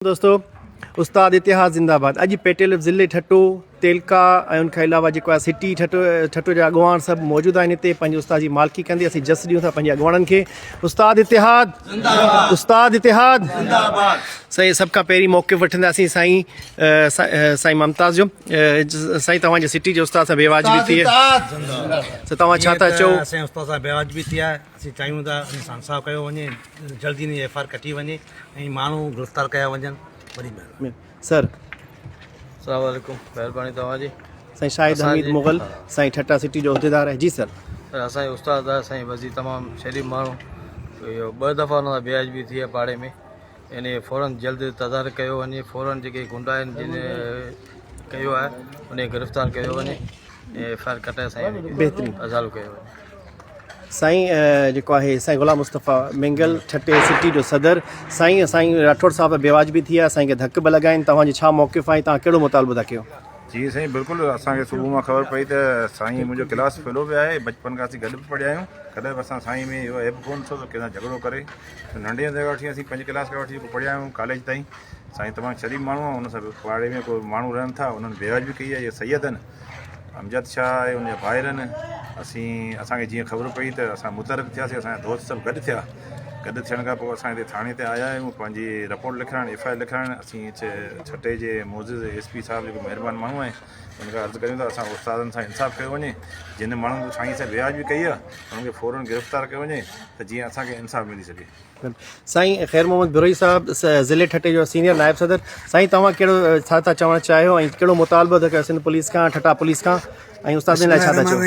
دوستو استاد اتحاد زنده آباد اڄ پيٽيل ضلعي ٺٽو تيلڪا ۽ ان کان علاوه جيڪو آهي سٽي ٺٽو ٺٽو جا اڳواڻ سڀ موجود آهن هتي پنهنجي استاد جي مالڪي ڪندي اسين جس ڏيون ٿا پنهنجي اڳواڻن کي استاد اتحاد استاد اتحاد سائين سڀ کان پهرين موقف وٺنداسين سائين سائين ممتاز جو سائين توهان جي سٽي جي استاد سان بيواجبي ٿي ته توهان ڇا ٿا چئو سائين استاد سان بيواجبي ٿي آهي اسين چاهيون ٿا ان سان انصاف ڪيو وڃي جلدي ان جي ايف آر ڪٽي وڃي ۽ ماڻهو گرفتار ڪيا وڃن وڏي مهرباني سر. السلام عليڪم مهرباني توهان جي. سائين شاهد حميد مغل سائين ٺٽا سٽي جو عهديدار آهي جي سر. سر اسان جو استاد آهي سائين وزير تمام شريف ماڻهو اهو ٻه دفعا ان سان بي ادبي ٿي آهي پاڙي ۾ ان کي فورن جلد تدارڪ ڪيو وڃي فورن جيڪي گنڊا آهن جن ڪيو آهي ان کي گرفتار ڪيو وڃي ۽ ايف I R ڪٽائي سائين بهترين ازالو ڪيو وڃي. سائين جيڪو آهي سائين غلام مصطفيٰ مينگل ٺٽي سٽي جو صدر سائين سائين راٺوڙ صاحب بيواجبي ٿي آهي سائين کي ڌڪ به لڳا آهن توهان جو ڇا موقف آهي توهان ڪهڙو مطالبو ٿا ڪيو. جي سائين بلڪل اسان کي صبح مان خبر پئي ته سائين منهنجو ڪلاس فيلو به آهي بچپن کان اسين گڏ به پڙهيا آهيون ڪڏهن به اسان سائين ۾ اهو عيب ڪونه ڏٺو ته ڪنهن سان جهڳڙو ڪري ننڍي هوندي کان وٺي اسين پنج ڪلاس کان وٺي جيڪو پڙهيا آهيون ڪاليج تائين سائين تمام شريف ماڻهو آهي ان سان پاڙي ۾ ڪو ماڻهو رهن ٿا انهن بيواجبي ڪئي آهي اهي سيد آهن امجد شاهه ۽ ان جا ڀائر آهن اسين اسان کي جيئن خبر پئي ته اسان متحرڪ ٿياسين اسان جا دوست سڀ گڏ ٿيا گڏ ٿيڻ کان پوء اسان هتي ٿاڻي تي آيا آهيون پنهنجي رپورٽ لکرائڻ ايف I R لکرائڻ اسين ٺٽي جي معزز ايس پي صاحب جيڪو مهربان ماڻهو آهي ان کان عرض ڪريون ٿا اسان استادن سان انصاف ڪيو وڃي جن ماڻهن سائين سان بيواجبي ڪئي آهي انهن کي فورن گرفتار ڪيو وڃي ته جيئن اسان کي انصاف ملي سگهي. سائين خير محمد بروهي صاحب ضلعي ٺٽي جو سينيئر نائب صدر سائين توهان ڪهڙو ڇا ٿا چوڻ چاهيو ۽ ڪهڙو مطالبو ٿا ڪيو سنڌ پوليس کان ٺٽا پوليس کان ۽ استادن لاء ڇا ٿا چئو.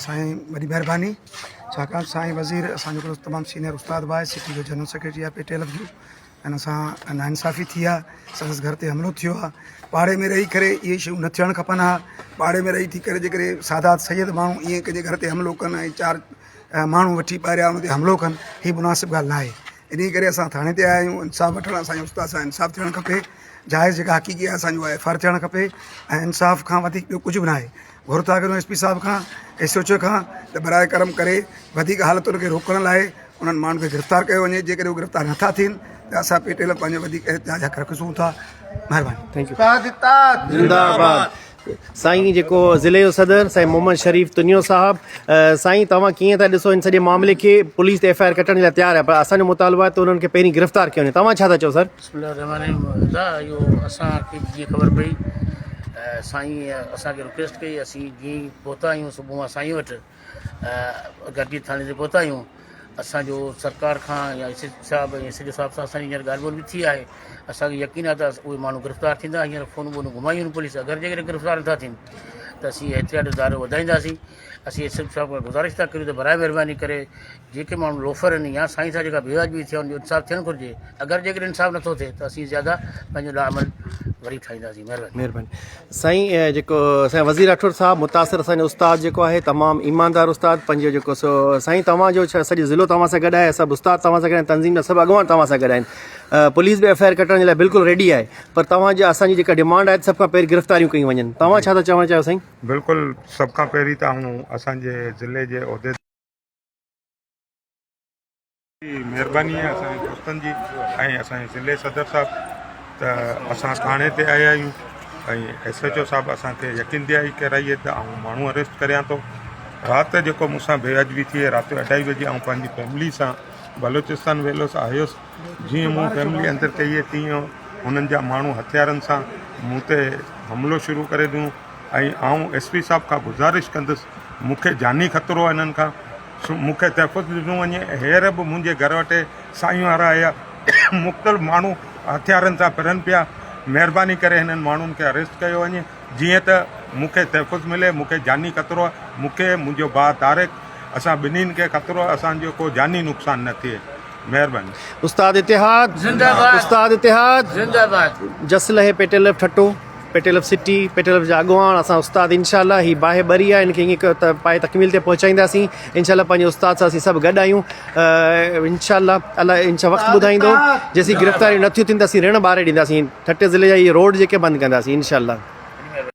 سائين وڏي مهرباني ڇاڪاڻ سائين وزير اسان جو هڪڙو تمام سينيئر استاد به آهي سٽي جو جنرل سيڪريٽري آهي پي ٽي ايل ايف جو هن سان ناانصافي ٿي آهي سندس گهر تي حملو ٿيو آهي پاڙي ۾ رهي ڪري اهي شيون نه ٿيڻ کپن ها پاڙي ۾ رهي ٿي ڪري جيڪڏهن سادات سيد ماڻهو ائين ڪنهن جي گهر تي حملو ڪن ۽ چار ماڻهو وٺي ٻاهريان ان تي حملو ڪن هي مناسب ڳالهه ناهي انهي ڪري اسان ٿاڻي تي آيا آهيون انصاف وٺڻ اسان جي استاد سان انصاف ٿيڻ کپي جائز جيڪا حقيقي آهي اسان جو ايف آر ٿيڻ کپي ۽ انصاف کان وڌيڪ ٻيو ڪجهه به ناهي گهر ٿا ڪريون ايس پي صاحب کان ايس ايچ او کان ته براء ڪرم ڪري وڌيڪ حالتن کي روڪڻ لاء انهن ماڻهن کي گرفتار ڪيو وڃي جيڪڏهن هو گرفتار نٿا ٿين ته اسان پي ٽي ايل پنهنجو وڌيڪ احتجاج حق رکسون ٿا مهرباني thank you زنده آباد سائين جيڪو ضلعي جو صدر سائين محمد شريف تنيو صاحب سائين توهان ڪيئن ٿا ڏسو ان سڄي معاملي کي پوليس ايف I R ڪٽڻ جي لاء تيار آهي پر اسان جو مطالبو آهي ته انهن کي پهرين گرفتار ڪيو وڃي توهان ڇا ٿا چئو سر. بسم الله الرحمن الرحيم ادا اهو اسان کي جيئن خبر پئي سائين اسان کي رڪويسٽ ڪئي اسين جيئن ئي پهتا آهيون صبح مان سائين وٽ گڏجي ٿاڻي تي پهتا آهيون اسان جو سرڪار کان يا ايس ايچ صاحب ۽ ايس ايچ او صاحب سان اسان جي هينئر ڳالهه ٻولهه به ٿي آهي اسان کي يقين آهي ته اهي ماڻهو گرفتار ٿيندا هينئر فون بون گهمايون آهن پوليس اگر جيڪڏهن گرفتار نٿا ٿين ته اسين احتياط جو دائرو وڌائينداسين اسين ايس ايچ صاحب کان گذارش ٿا ڪريون ته برائي مهرباني ڪري جيڪي ماڻهو لوفر آهن يا سائين سان جيڪا بيواجبي ٿي آهي ان جو انصاف ٿيڻ گهرجي اگر جيڪڏهن انصاف نٿو ٿئي ته اسين زياده پنهنجو لا عمل وري ٺاهينداسين مهرباني. مهرباني سائين جيڪو سائين وزير راٺوڙ صاحب متاثر اسان جو استاد جيڪو آهي تمام ايماندار استاد پنهنجو جيڪو سو سائين توهان جو سڄو ضلعو توهان سان گڏ آهي سڀ استاد توهان سان گڏ آهن تنظيم جا سڀ اڳواڻ توهان سان گڏ آهن پوليس به ايف I R ڪٽڻ جي لاء بلڪل ريڊي آهي پر توهان جي اسان جي جيڪا ڊمانڊ آهي سڀ کان پهرين گرفتاريون ڪيون وڃن توهان ڇا ٿا چوڻ چاهيو سائين. بلڪل سڀ کان پهرين ته آئون اسان جي ضلعي جي عهدي. جي مهرباني آهي اسان جي دوستن جي ۽ اسان جي ضلعي صدر صاحب ته اسان ٿاڻي تي آيا آهيون ۽ ايس ايچ او صاحب اسان کي يقين دهائي ڪرائي آهي ته آئون ماڻهو اريسٽ ڪريان ٿو رات جيڪو مون سان بي ادبي ٿي رات جو اڍائي بجي آئون پنهنجي فيملي سان بلوچستان ويل هوس آيس جيئن مون فيملي اندر ڪئي تيئن هنن جا ماڻهو هٿيارن سان مون تي حملو شروع ڪري ڏنو ۽ آئون ايس پي صاحب کان گذارش ڪندس مون کي جاني خطرو آهي هنن کان سو مون کي تحفظ ڏنو وڃي. هينئر به منهنجي گهر وٽ سائين وارا آيا مختلف ماڻهو هٿيارن سان ڦرن پيا مهرباني ڪري هنن ماڻهن کي اريسٽ ڪيو وڃي جيئن ته مون کي تحفظ ملي مون کي جاني خطرو آهي مون کي منهنجو ڀاء طارق اسان ٻنهين کي خطرو آهي اسان جو ڪو جاني نقصان نه ٿئي مهرباني. استاد اتحاد زنده باد استاد اتحاد زنده باد. جس لهي پيٽيل ايف ٺٽو. پيٽيلف سٽي، پيٽيلف جا اڳواڻ، اسان استاد انشاء الله هي باهه ٻري آهي ان کي ائين ته پائي تڪميل تي پهچائينداسين انشاء الله پنهنجي استاد سان اسين سڀ گڏ آهيون انشاء الله الله انشاء وقت ٻڌائيندو جيسين گرفتاريون نه ٿيون ٿين ته اسين رڻ ٻاري ڏينداسين ٺٽي ضلعي جا هي روڊ جيڪي بند ڪنداسين انشاء الله.